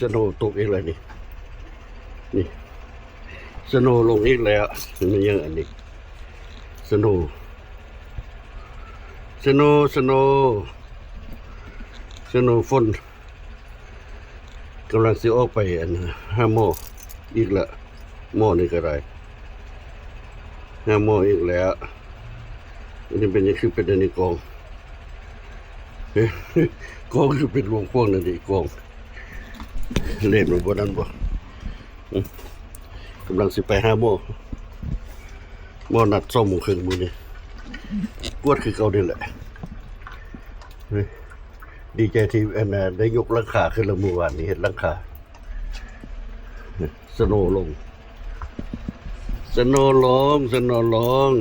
ສະໂນຕົກອີກແລ້ວນີ້ ນີ້ ສະໂນລົງອີກແລ້ວ. ແມ່ນຫຍັງອັນນີ້? ສະໂນ ສະໂນ ສະໂນ ສະໂນຝົນ. ກຳລັງຊິອອກໄປ ອັນ ຫາໝໍອີກລະ ໝໍນີ້ກໍໄດ້ ຫາໝໍອີກແລ້ວ. ອັນນີ້ເປັນຫຍັງຄືເປັນອັນນີ້ ກອງ ກອງຄືເປັນລວງຂວາງນັ້ນນີ້ ກອງ ເລນມັນບໍ່ນັ້ນບໍ່? ອື ກຳລັງຊິໄປຫາໝໍ ໝໍນັດສອງໂມງເຄິ່ງມື້ນີ້ ກວດຄືເກົ່ານີ້ແຫຼະ. ດີໃຈທີ່ ອັນ ໄດ້ຍົກຫຼັງຄາຂຶ້ນແລ້ວ ມື້ວານນີ້ເຮັດຫຼັງຄາ. ສະໂນລົງ ສະໂນລົງ ສະໂນລົງ.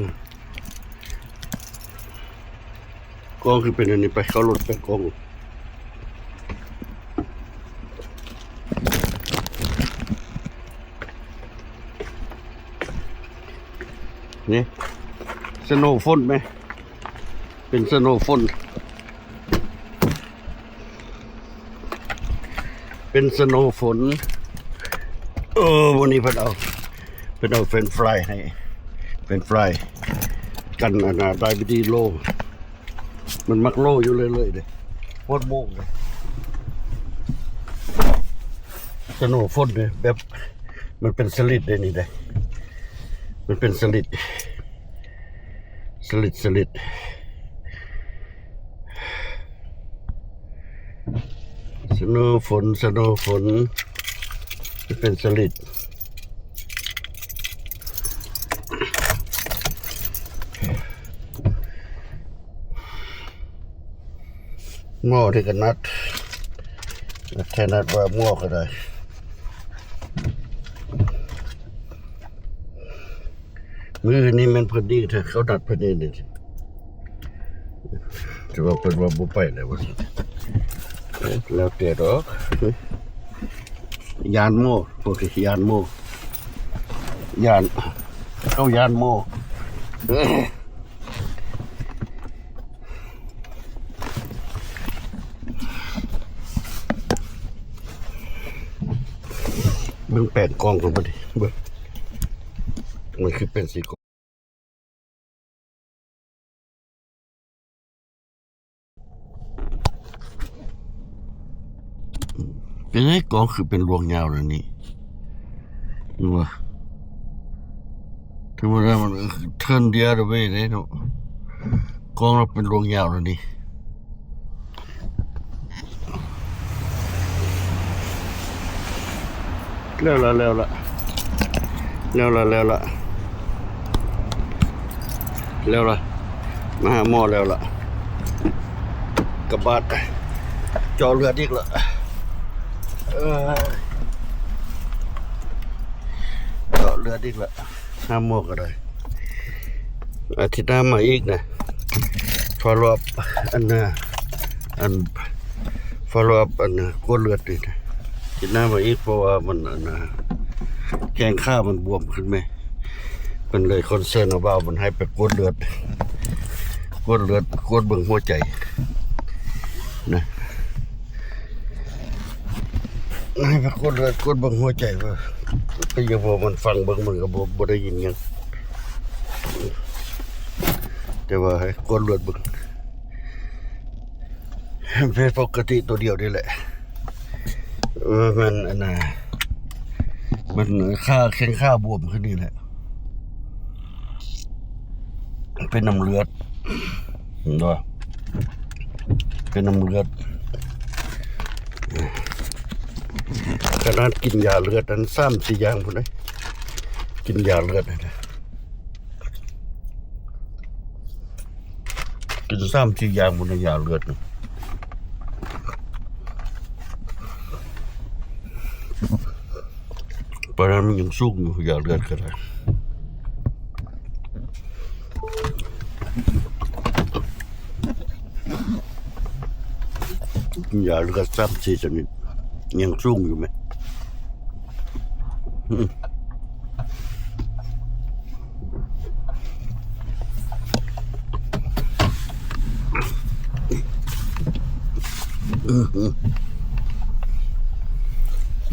ກ້ອງຄືເປັນອັນນີ້ ໄປເຂົ້າລົດ ແປະກ້ອງ. ນີ້ ສະໂນຝົນແມະ ເປັນສະໂນຝົນ ເປັນສະໂນຝົນ. ເອີ ມື້ນີ້ເພິ່ນເອົາ ເພິ່ນເອົາເຟຣນຟຣາຍໃຫ້ ເຟຣນຟຣາຍ ກັນອັນນ່າ ໄດບຽຕີໂລ ມັນມັກໂລຢູ່ເລື້ອຍໆເດ້ ໂຄດໂມງເດ້. ສະໂນຝົນເດ້ ແບບ ມັນເປັນສະລິດເດ້ນີ້ເດ້ ມັນເປັນສະລິດ ສະລິດ ສະລິດ. ສະໂນຝົນ ສະໂນຝົນ ເປັນສະລິດ. ໝໍນີ້ກໍນັດ ນັດແທ້ນັດວ່າໝໍກໍໄດ້. ມື້ນີ້ແມ່ນເພິ່ນດີແທ້ ເຂົານັດເພິ່ນເອງນີ້ ແຕ່ວ່າເພິ່ນວ່າບໍ່ໄປແລ້ວວ່າຊັ້ນ. ແລ້ວແຕ່ດອກ ຢ້ານໝໍ ພວກທີ່ຢ້ານໝໍ ຢ້ານ ເຂົາຢ້ານໝໍ. ເບິ່ງແປງກ້ອງກັນບໍ່ດີ ເບິ່ງ ມັນຄືເປັນສີກອງ ເປັນໄງ ກ້ອງຄືເປັນລວງຍາວແນວນີ້ ວ່າ ທຳມະດາມັນ turn the other way ເດ້ເນາະ ກ້ອງລະເປັນລວງຍາວແນວນີ້. ແລ້ວລະ ແລ້ວລະ ແລ້ວລະ ແລ້ວລະ ແລ້ວລະ ມາຫາໝໍແລ້ວລະ ກະບາດ ເຈາະເລືອດອີກລະ ເອີ ເຈາະເລືອດອີກລະ. ຫາໝໍກໍໄດ້ ອາທິດໜ້າມາອີກນະ follow up ອັນນະ ອັນ follow up ອັນນະ ກວດເລືອດອີກນະ ອາທິດໜ້າມາອີກ ເພາະວ່າມັນ ອັນນະ ແຂ້ງຂາມັນບວມຂຶ້ນແມະ ເພິ່ນເລີຍ concern about ມັນໃຫ້ໄປກວດເລືອດ ກວດເລືອດ ກວດເບິ່ງຫົວໃຈນະ. ໃຫ້ໄປກວດເລືອດ ກວດເບິ່ງຫົວໃຈວ່າເປັນຫຍັງ ເພາະມັນຟັງເບິ່ງ ມັນກໍບໍ່ ບໍ່ໄດ້ຍິນຫຍັງ ແຕ່ວ່າໃຫ້ກວດເລືອດເບິ່ງ ເປັນປົກກະຕິໂຕດຽວນີ້ແຫຼະ ມັນ ມັນ ອັນນ່າ ມັນຂາ ແຂ້ງຂາບວມຂຶ້ນນີ້ແຫຼະ. ເປັນນ້ຳເລືອດ ເຫັນບໍ່ ເປັນນ້ຳເລືອດ ຂະໜາດກິນຢາເລືອດນັ້ນ ສາມສີ່ຢ່າງພຸ້ນເດ້ ກິນຢາເລືອດຫັ້ນນະ ກິນສາມສີ່ຢ່າງພຸ້ນນະ ຢາເລືອດນະ. ປານນັ້ນມັນຍັງສູງຢູ່ ຢາເລືອດກໍໄດ້ ຢາເລືອດສາມສີ່ຊະນິດ ຍັງສູງຢູ່ແມະ. ອືມ.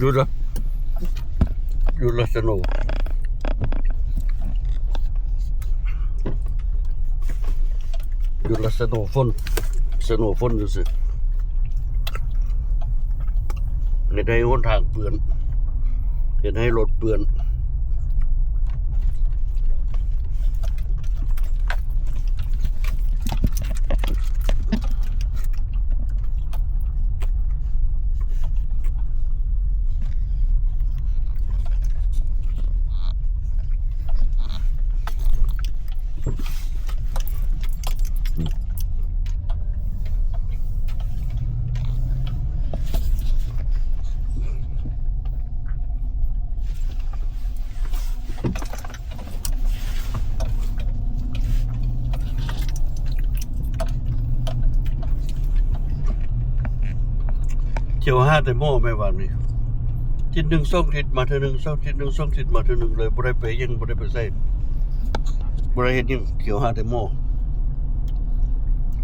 ຢູ່ລະ ຢູ່ລະສະໂນ ຢູ່ລະສະໂນຝົນ ສະໂນຝົນຊື່ໆ ເຮັດໃຫ້ຫົນທາງເປື້ອນ ເຮັດໃຫ້ລົດເປື້ອນ. ທ່ຽວຫາແຕ່ໝໍແມ່ຫວ່າງນີ້ ທິດໜຶ່ງສອງທິດມາເທື່ອໜຶ່ງ ສອງທິດໜຶ່ງສອງທິດມາເທື່ອໜຶ່ງເລີຍ ບໍ່ໄດ້ໄປຫຍັງ ບໍ່ໄດ້ໄປໃສ ບໍ່ໄດ້ເຮັດຫຍັງ ທ່ຽວຫາແຕ່ໝໍ.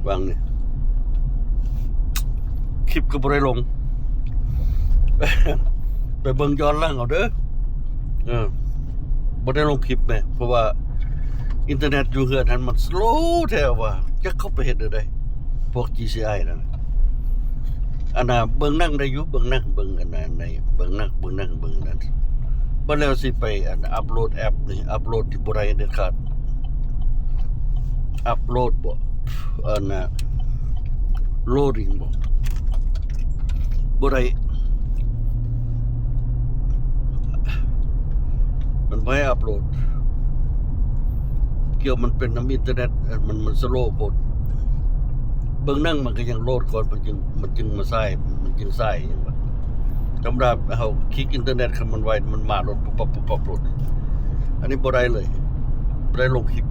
ຫວ່າງນີ້ ຄລິບກໍບໍ່ໄດ້ລົງ ໄປເບິ່ງຍ້ອນຫຼັງເອົາເດີ. ເອີ ບໍ່ໄດ້ລົງຄລິບແໝ ເພາະວ່າອິນເຕີເນັດຢູ່ເຮືອນຫັ້ນມັນສະໂລແທ້ວ່າ ຈັກເຂົາໄປເຮັດແນວໃດ ພວກຈີຊີໄອນັ້ນ. ອັນນ່າ ເບິ່ງໜັງໄດ້ຢູ່ ເບິ່ງໜັງ ເບິ່ງອັນນັ້ນ ໃນ ເບິ່ງໜັງ ເບິ່ງໜັງ ເບິ່ງນັ້ນ ບັດແລ້ວຊິໄປອັນອັບໂຫຼດແອັບນີ້ ອັບໂຫຼດທີ່ບໍ່ໄດ້ເດັດຂາດ. ອັບໂຫຼດບໍ່ ອັນນ່າ ໂຫຼດດິງບໍ່ ບໍ່ໄດ້ ມັນບໍ່ໃຫ້ອັບໂຫຼດ ກ່ຽວມັນເປັນນຳອິນເຕີເນັດ ມັນ ມັນສະໂລໂພດ. ເບິ່ງໜັງມັນກໍຍັງໂຫຼດກ່ອນ ມັນຈຶ່ງ ມັນຈຶ່ງມາສາຍ ມັນຈຶ່ງສາຍຫຍັງວະ. ທຳມະດາເຮົາຄລິກອິນເຕີເນັດ ຄັນມັນໄວ ມັນມາໂລດ ປຸບປັບ ປຸບປັບໂລດ. ອັນນີ້ບໍ່ໄດ້ເລີຍ ບໍ່ໄດ້ລົງຄລິບ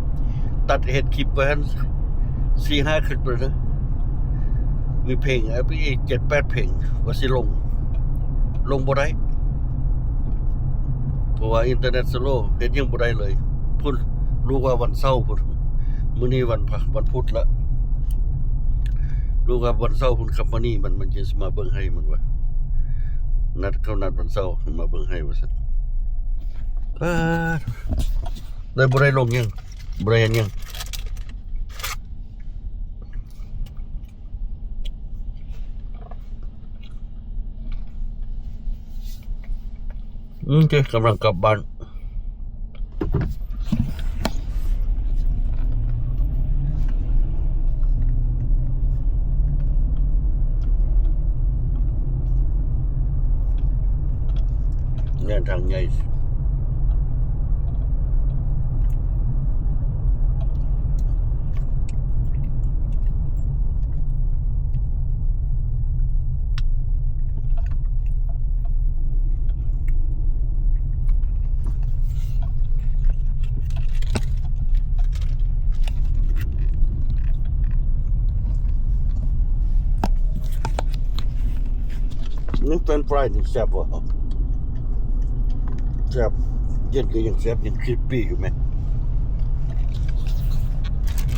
ຕັດເຮັດຄລິບໄວ້ຫັ້ນສີ່ຫ້າຄລິບເລີຍເດີ ມີເພງ ເອີ ເຈັດແປດເພງ ວ່າຊິລົງ ລົງບໍ່ໄດ້ ເພາະວ່າອິນເຕີເນັດສະໂລ ເຮັດຫຍັງບໍ່ໄດ້ເລີຍ. ພຸ້ນ ລູກວ່າວັນເສົາພຸ້ນ ມື້ນີ້ວັນພະ ວັນພຸດລະ ລູກວ່າວັນເສົາພຸ້ນ ຄຳພານີມັນ ມັນຈະມາເບິ່ງໃຫ້ ມັນວ່າ ນັດ ເຂົານັດວັນເສົາມາເບິ່ງໃຫ້ວ່າຊັ້ນ. ປາດ ເລີຍບໍ່ໄດ້ລົງຫຍັງ ບໍ່ໄດ້ເຮັດຫຍັງ. ອືມ ໂອເຄ ກຳລັງກັບບ້ານ. ແລ່ນທາງໃຫຍ່. ນີ້ເຟຣນຟຣາຍນີ້ແຊບບໍ່? ແຊບ ເຢັນກໍຍັງແຊບ ຍັງຄຣິບປີ້ຢູ່ແມະ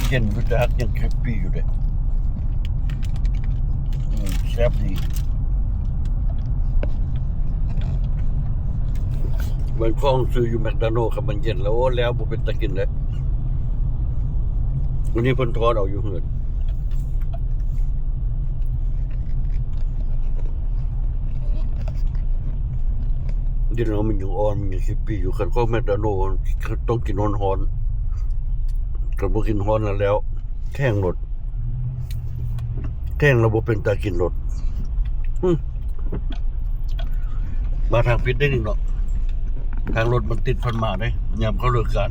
ເຢັນຢູ່ແຕ່ຮັກຍັງຄຣິບປີ້ຢູ່ເດ້. ອືມ ແຊບດີ. ມັນຂອງຊື້ຢູ່ແມັກດາໂນ ຄັນມັນເຢັນແລ້ວ ໂອ້ ແລ້ວບໍ່ເປັນຕາກິນເດ້. ອັນນີ້ເພິ່ນທອດເອົາຢູ່ເຮືອນ. ກິນແລ້ວມັນຍັງອ່ອນ ມັນຍັງຊິປີ້ຢູ່. ຄັນຂອງແມັກດາໂນຕ້ອງກິນຮ້ອນໆ ຄັນບໍ່ກິນຮ້ອນແລ້ວ ແຂງໂລດ ແຂງແລ້ວບໍ່ເປັນຕາກິນໂລດ. ອື ມາທາງຜິດໄດ໋ນີ້ເນາະ ທາງລົດມັນຕິດພັນມາເດ້ ຍາມເຂົາເລີກການ.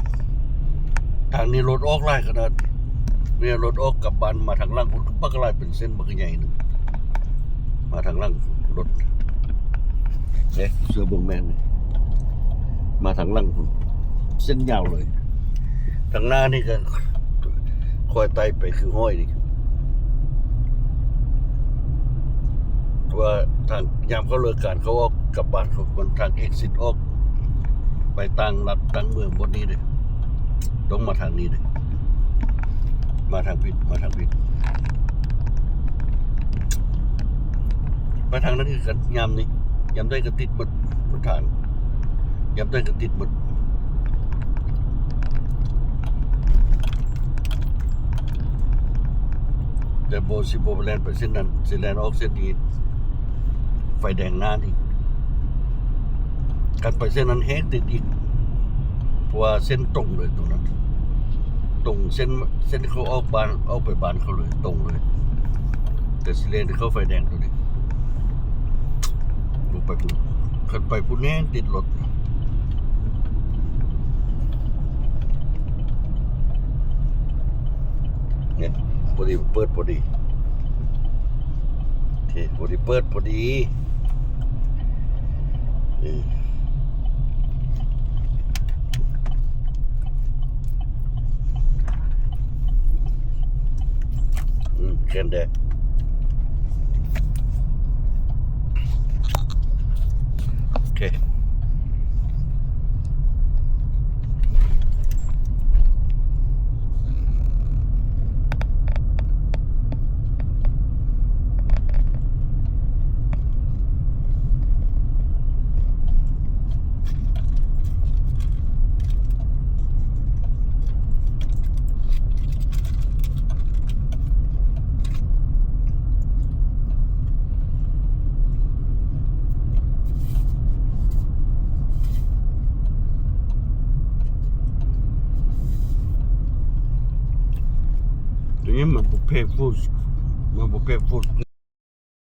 ທາງນີ້ລົດອອກຫຼາຍຂະໜາດ ເວລາລົດອອກກັບບ້ານມາທາງຫຼັງພຸ້ນ ບັກຫຼາຍ ເປັນເສັ້ນບັກໃຫຍ່ໜຶ່ງ ມາທາງຫຼັງລົດເດ້. ເຊື່ອເບິ່ງແມ່ນ ມາທາງຫຼັງພຸ້ນ ເສັ້ນຍາວເລີຍ. ທາງໜ້ານີ້ກໍຄ່ອຍໄຕ່ໄປຄືຫ້ອຍນີ້ ວ່າທາງ ຍາມເຂົາເລີກການ ເຂົາອອກກັບບ້ານເຂົາ ມັນທາງເອັກຊິດອອກໄປຕ່າງລັດຕ່າງເມືອງບ່ອນນີ້ເດ້. ຕ້ອງມາທາງນີ້ເດ້ ມາທາງຜິດ ມາທາງຜິດ. ມາທາງນັ້ນຄືກັນ ຍາມນີ້ ຍາມໃດກໍຕິດໝົດ ບໍ່ທາງ ຍາມໃດກໍຕິດໝົດ. ແຕ່ບໍ່ ຊິບໍ່ແລ່ນໄປເສັ້ນນັ້ນ ຊິແລ່ນອອກເສັ້ນນີ້ ໄຟແດງໜ້ານີ້. ຄັນໄປເສັ້ນນັ້ນແຮງຕິດອີກ ເພາະວ່າເສັ້ນຕົງເລີຍຕົງນັ້ນ ຕົງເສັ້ນ ເສັ້ນເຂົາອອກບ້ານ ອອກໄປບ້ານເຂົາເລີຍ ຕົງເລີຍ. ແຕ່ຊິແລ່ນເຂົ້າໄຟແດງຕົງນີ້ ບໍ່ໄປພຸ້ນ ຄັນໄປພຸ້ນແຮງຕິດລົດ. ນີ້ ພໍດີເປີດພໍດີ ໂອເຄ ພໍດີເປີດພໍດີ. ອືມ ແຄນແດະ ໂອເຄ. ຕົວນີ້ມັນບໍ່ແພ້ຟູດ ມັນບໍ່ແພ້ຟູດ.